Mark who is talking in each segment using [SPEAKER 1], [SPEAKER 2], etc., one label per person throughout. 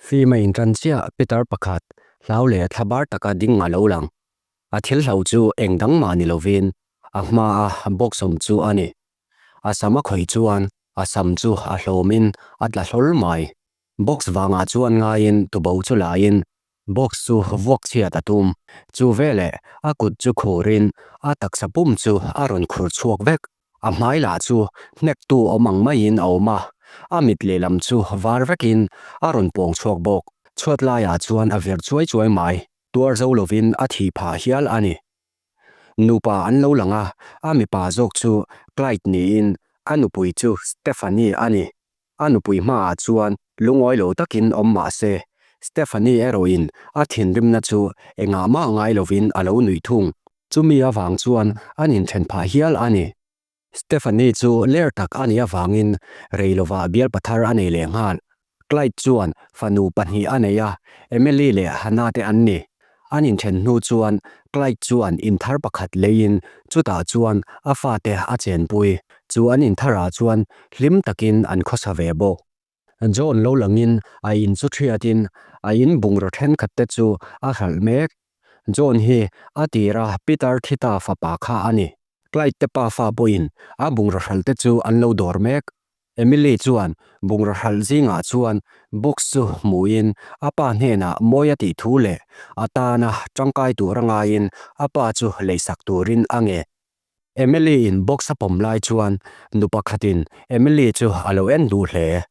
[SPEAKER 1] Fim a inṭan chiah pitar pakhat hlau leh thlabar taka ding a lo lang. A thil hlo chu eng dang mah ni lovin a hmaa box awm chu a ni. A sam a khawih chuan a sam chu a hlawmin a tla hlawl mai. Box vangah chuan ngaiin tubo chu laiin box chu vuak chhiat a tum. Chu veleh a kut chu khurin a taksa pum chu a rawn khur chhuak vek. A hmai lah chu hnektu awm ang maiin a awm a, a mit lehlam chu var vekin a rawn pawng chhuak bawk. Chhuat laiah chuan a vir chuai chuai mai. Tuar zo lovin a thih phah hial a ni. Nupa an lo lang a, a mipa zawk chu Clyde niin a nupui chu Stephanie a ni. A nupui hmaah chuan lungawi lo takin awm mah se, Stephanie erawhin a thinrimna chu engah mah ngai lovin a lo nuih thung. Chumi avang chuan an inthen phah hial a ni. Stephanie chu ler tak a nih avangin rei lovah bial pathar a nei leh nghal. Clyde chuan fanu pahnih a nei a, Emily leh Hannah te an ni. An inthen hnu chuan Clyde chuan inthar pakhat leiin chutah chuan a fate a chenpui. Chu an intharah chuan hlim takin an khawsa ve bawk. John lo langin a in chu thiatin a in bungraw thenkhat te chu a hralh mek. John hi a tira Peter Thita fapa kha a ni. Clyde te pa fa pawhin a bungraw hralh te chu an lo dawr mek. Emily chuan bungraw hralh zingah chuan box chu hmuhin a pa hnenah mawi a tih thu leh a tana tangkai tur a ngaiin a pa chu leisak turin a ngen. Emily in box a pawm lai chuan nu pakhatin Emily chu a lo en duh hle.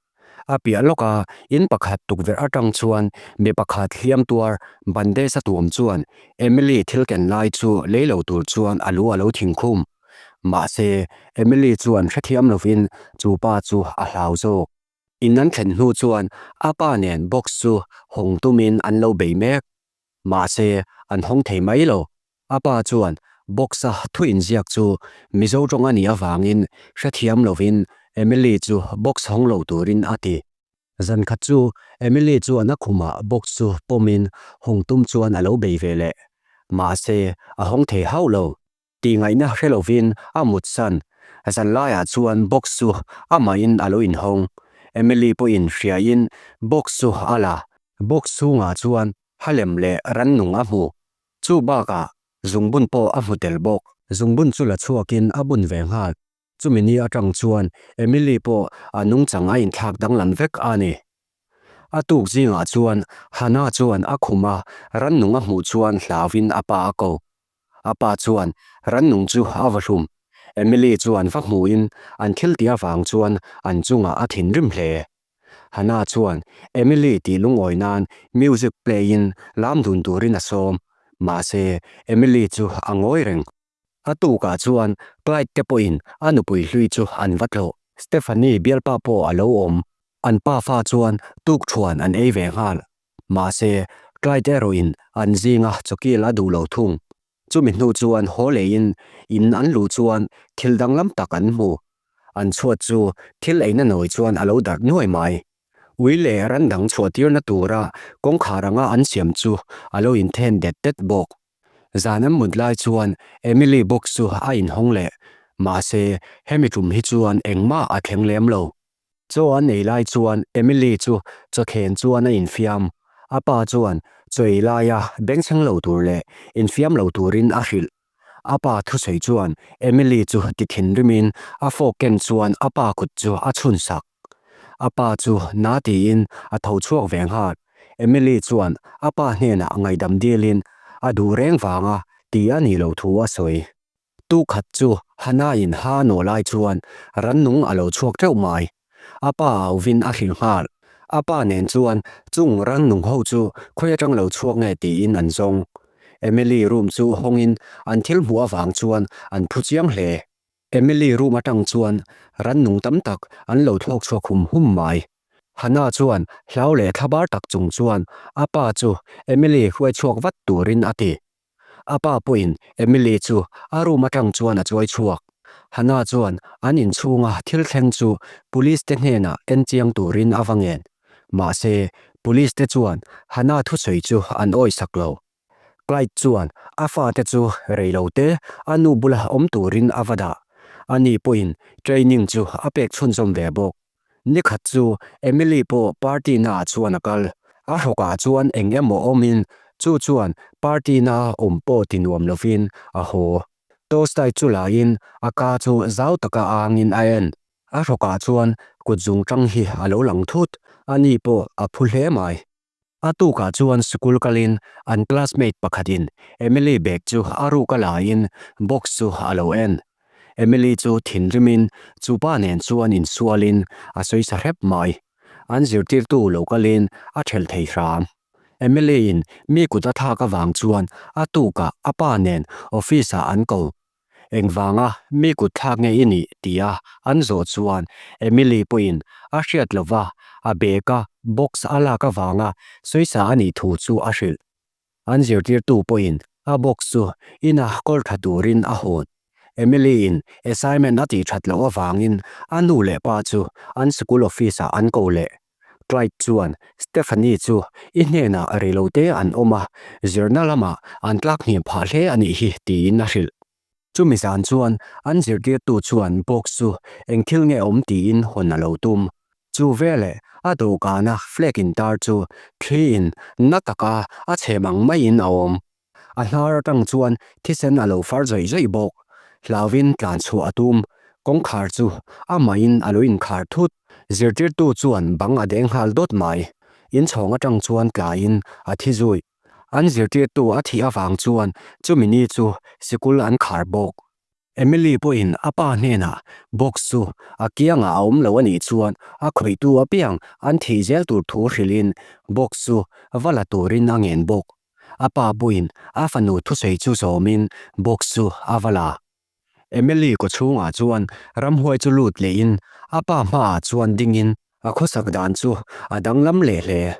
[SPEAKER 1] A piah lawka in pakhat tukverh atang chuan mi pakhat hliam tuar bandage a tuam chuan Emily thil ken lai chu lei lo tur chuan a lu a lo thing khum. Mahse, Emily chuan hrethiam lovin chu pa chu a hlau zawk. In an thlen hnu chuan a pa nen box chu hawng tumin an lo bei mek. Mahse, an hawng thei mai lo. A pa chuan box-a thu inziak chu Mizo tawng a nih avangin hrethiam lovin Emily chu box hawng lo turin a ti. Zan khat chu Emily chuan a khumah box chu pawmin hawng tum chuan a lo bei ve leh. Mahse, a hawng thei hauh lo. Tihngaihna hre lovin a mutsan. Zan laiah chuan box chu amahin a lo inhawng. Emily pawhin hriain box chu a la. Box chhungah chuan halem leh rannung a hmu. Chu bakah zungbun pawh a hmu tel bawk. Zungbun chu la chhuakin a bun ve nghal. Chumi ni atang chuan Emily pawh a nungchang a inthlak danglam vek a ni. A tuk zingah chuan Hannah chuan a khuma rannung a hmuh chuan hlauvin a pa a ko. A pa chuan rannung chu a va hlum. Emily chuan va hmuhin an thil tih avang chuan an chungah a thinrim hle. Hannah chuan Emily tih lungawi nan music play in lam dun turin a sawm. Mahse, Emily chu a ngawi reng. A tukah chuan Clyde te pawhin a nupui hlui chu an va tlawh. Stephanie bialpa pawh a lo awm. An pa fa chuan tukthuan an ei ve nghal. Mahse, Clyde erawhin an zinga chawkil a duh lo thung. Chumi hnu chuan haw leiin in an luh chuan thil danglam tak an hmu. An chhuat chu thil eina nawi chuan a lo darh nuai mai. Ui leh ran dang chhuahtirna tura kawngkhar anga an siam chu a lo inthen det det bawk. Zan an mut lai chuan Emily box chu a inhawng leh. Mahse, hemi tum hi chuan engmah a thleng lem lo. Chaw an ei lai chuan Emily chu chawkhen chuan a infiam. A pa chuan chaw ei laia bengchheng lo tur leh infiam lo turin a hrilh. A pa thusawi chuan Emily chu ti thinrimin a fork ken chuan a pa kut chu a chhun sak. A pa chu na tiin a tho chhuak ve nghal. Emily chuan a pa hnenah ngaihdam dilin a duh reng vanga ti a nih loh thu a sawi. Tu khat chu Hannah-in ha nawh lai chuan rannung a lo chhuak teuh mai. A pa auvin a hrilh nghal. A pa nen chuan chung rannung ho chu khawi atang lo chhuak nge tiin an zawng. Emily room chu hawngin an thil hmuh avang chuan an phu chiang hle. Emily room atang chuan rannung tam tak an lo thlawk chhuak hum hum mai. Hannah chuan hlau leh thlabar tak chung chuan a pa chu Emily hruai chhuak vat turin a ti. A pa pawhin Emily chu a room atang chuan a chuai chhuak. Hannah chuan an inchhunga thil thleng chu police te hnenah en chiang turin a va ngen. Mahse, police te chuan Hannah thusawi chu an awisak lo. Clyde chuan a fate chu reilote a nu bula awm turin a va dah. Ani pawhin training chu a pek chhunzawm ve bawk. Nikhat chu Emily pawh party naah chuan a kal. A hrawkah chuan eng emaw awmin chu chuan party na awm pawh ti nuam lovin a haw. Tolstoy chu lain a ka chu zau taka angin a en. A hrawkah chuan kut zung tang hi a lo lang thut, a ni pawh a phu hle mai. A tukah chuan sikul kalin an classmate pakhatin Emily bag chu a ruk a lain box chu a lo en. Emily chu thinrimin chupa nen chuan insualin a sawi sa hrep mai. An zirtirtu lo kalin a thelh thei hram. Emily-in mi kut a thlak avang chuan a tukah a pa nen office-ah an ko. Engvanga mi kut thlak nge i nih tia an zawh chuan Emily pawhin a hriat lova a bag-a box a lak avanga sawisa a nih thu chu a hrilh. An zirtirtu pawhin a box chu inah kawl tha turin a hawn. Emily-in assignment a tih that loh avangin a nu leh pa chu an school office-ah an ko leh. Clyde chuan Stephanie chu i hnenah reilote an awm a, zirna lamah an tlak hniam phah hle a nih hi tiin a hrilh. Chumi zan chuan an zirtirtu chuan box chu eng thil nge awm tiin hawn a lo tum. Chu veleh a dawhkana flag intar chu thliin na taka a chhem ang maiin a awm. A hnar atang chuan thisen a lo far zawih zawih bawk. Hlauvin tlan chhuah a tum. Kawngkhar chu amahin a lo inkhar thut. Zirtirtu chuan bang a deng nghal dawt mai. Inchhawng atang chuan tlaiin a thi zui. An zirtirtu a thih avang chuan chumi ni chu sikul an khar bawk. Emily pawhin a pa hnenah box chu a kiangah a awm lo a nih chuan a khawihtu apiang an thih zel tur thu hrilhin box chu va la turin a ngen bawk. A pa pawhin a fanu thusawi chu zawmin box chu a va la. Emily kawchhungah chuan ramhuai chu lut lehin a pa hmaah chuan dingin a khawsak dan chu a danglam leh hle.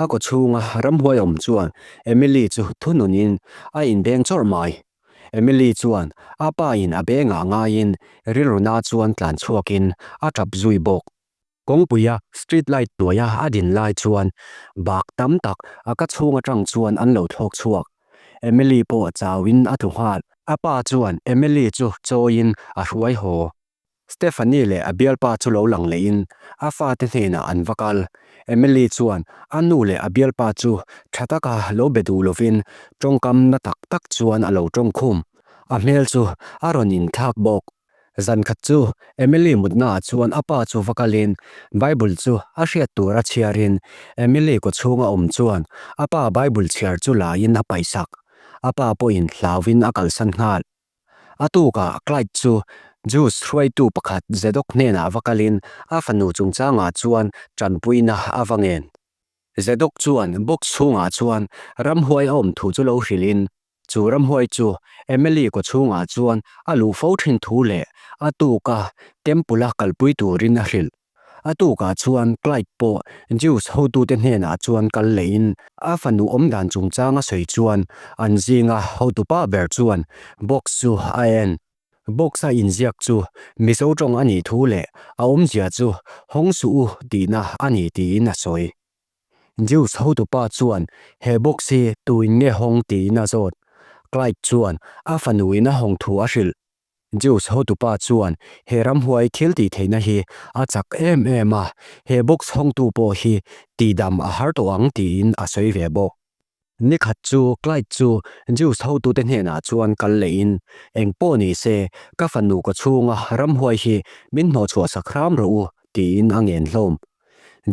[SPEAKER 1] A kawchhunga ramhuai awm chuan Emily chu thununin a inbeng chawrh mai. Emily chuan a pa in a bengah ngaiin rilruna chuan tlan chhuakin a tap zui bawk. Kawngpuia street light hnuaia a din lai chuan bak tam tak a ka chhung atang chuan an lo thlawk chhuak. Emily pawh chauin a tlu nghal. A pa chuan Emily chu chawiin a hruai haw. Stephanie leh a bialpa chu lo lang lehin a fate hnenah an va kal. Emily chuan a nu leh a bialpa chu tha taka lo be duh lovin tawngkam na tak tak chuan a lo tawng khum. A hmel chu a rawn inthlak bawk. Zan khat chu Emily mutnaah chuan a pa chu va kalin Bible chu a hriat tur a chhiarin Emily kawchhunga awm chuan a pa Bible chhiar chu laiin a paihsak. A pa pawhin hlauhin a kalsan nghal. A tukah Clyde chu Jews hruaitu pakhat Zedok hnenah va kalin a fanu chungchangah chuan tanpuina a va ngen. Zedok chuan box chhungah chuan ramhuai a awm thu chu lo hrilhin chu ramhuai chu Emily kawchhungah chuan a luh fo thin thu leh a tuka temple-a kalpui turin a hrilh. A tukah chuan Clyde pawh Jews hotute hnenah chuan kal lehin a fanu awmdan chungchang a sawi chuan an zinga hotupa ber chuan box chu a en. Box a inziak chu Mizo tawng a nih thu leh a awmzia chu hawng suh u tihna a ni tiin a sawi. Jews hotupa chuan he box hi tuin nge hawng tiin a zawt. Clyde chuan a fanuin a hawng thu a hrilh. Jews hotupa chuan he ramhuai thil tih theihna hi a chak em em a, he box hawngtu pawh hi tihdam a har tawh ang tiin a sawi ve bawk. Nikhat chu Clyde chu Jews hotute hnenah chuan kal lehin, Eng pawh ni se, ka fanu ka chhunga ramhuai hi min hnawhchhuah sak hram rawh u, tiin a ngen hlawm.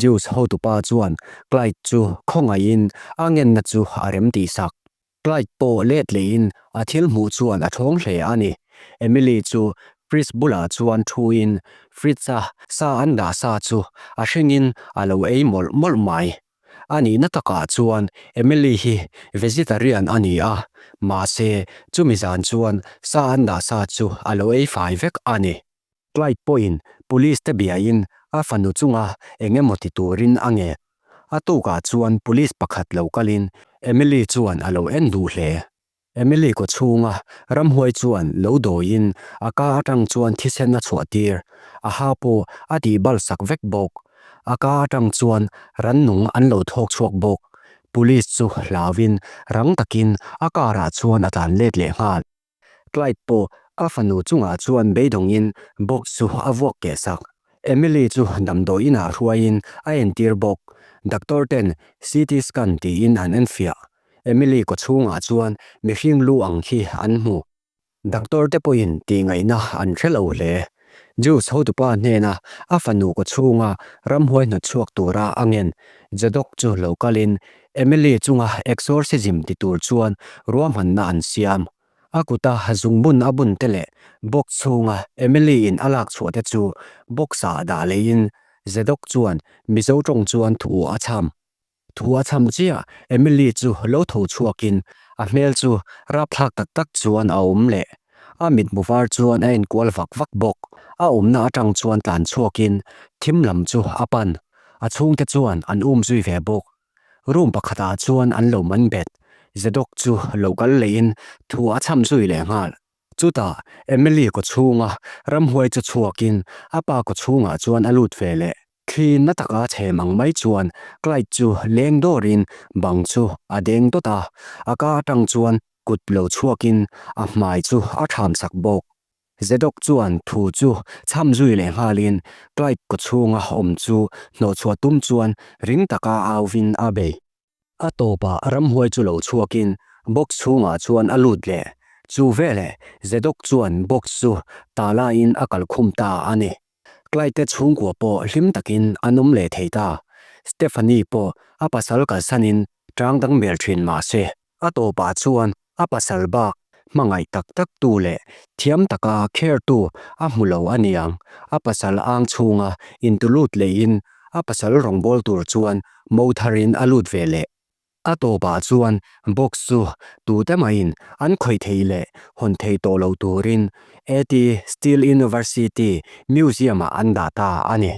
[SPEAKER 1] Jews hotupa chuan Clyde chu khawngaihin a ngenna chu a rem tihsak. Clyde pawh let lehin a thil hmuh chuan a thawng hle a ni. Emily chu fridge bulah chuan thuin fridge-a sa an dah sa chu a hringin a lo ei mawlh mawlh mai. A nihna takah chuan Emily hi vegetarian a ni a, mahse chumi zan chuan sa an dah sa chu a lo ei fai vek a ni. Clyde pawhin police te biain a fanu chunga eng emaw ti turin a ngen. A tukah chuan police pakhat lo kalin Emily chuan a lo en duh hle. Emily kawchhunga ramhuai chuan lo dawiin a ka atang chuan thisen a chhuah tir. A ha pawh a tih bal sak vek bawk. A ka atang chuan rannung an lo thawk chhuak bawk. Police chu hlauin rang takin a car ah chuan a tlan let leh nghal. Clyde pawh a fanu chungah chuan beidawngin box chu a vuak keh sak. Emily chu damdawi inah hruaiin a entir bawk. Doctor ten CT scan tiin an enfiah. Emily kawchhungah chuan mihring lu ang hi an hmu. Doctor te pawhin tihngaihna an hre lo hle. Jews hotupa hnena a fanu kawchhunga ramhuai hnawtchhuak tura a ngen Zadok chu lo kalin Emily chunga exorcism ti tur chuan ruahmanna an siam. A kuta zungbun a bun te leh box chhunga Emily in a lak chhuah te chu box ah dah leiin Zadok chuan Mizo tawng chuan thu a chham. Thu a chham chiah, Emily chu lo tho chhuakin a hmel chu rapthlak tak tak chuan a awm leh. A mithmu var chuan a enkual vak vak bawk. A awmna atang chuan tlan chhuakin thim lam chu a pan. A chhungte chuan an um zui ve bawk. Room pakhatah chuan an lo man bet. Zadok chu lo kal lehin thu a chham zui leh nghal. Chutah Emily kawchhunga ramhuai chu chhuakin a pa kawchhungah chuan a lut ve leh. Thli na taka chhem ang mai chuan Clyde chu leng dawrin bang chu a deng dawt a, a ka atang chuan kut lo chhuakin a hmai chu a tham sak bawk. Zedok chuan thu chu chham zui leh nghalin Clyde kawchhunga awm chu hnawhchhuah tum chuan ring taka auvin a bei. A tawpah ramhuai chu lo chhuakin box chhungah chuan a lut leh. Chu veleh Zedok chuan box chu talain a kalkhum ta a ni. Clyde te chhungkua pawh hlim takin an awm leh thei ta. Stephanie pawh a pasal kalsanin tang dang mel thin mah se, a tawpah chuan a pasal bak hmangaih tak tak tu leh thiam taka care tu a hmu lo a niang. A pasal ang chhunga intulut leiin a pasal rawngbâwl tur chuan mo tharin a lut ve leh. A tawpah chuan box chu tute maiin an khawih thei leh hawn thei tawh lo turin AT Steel University Museum-ah an dah ta a ni.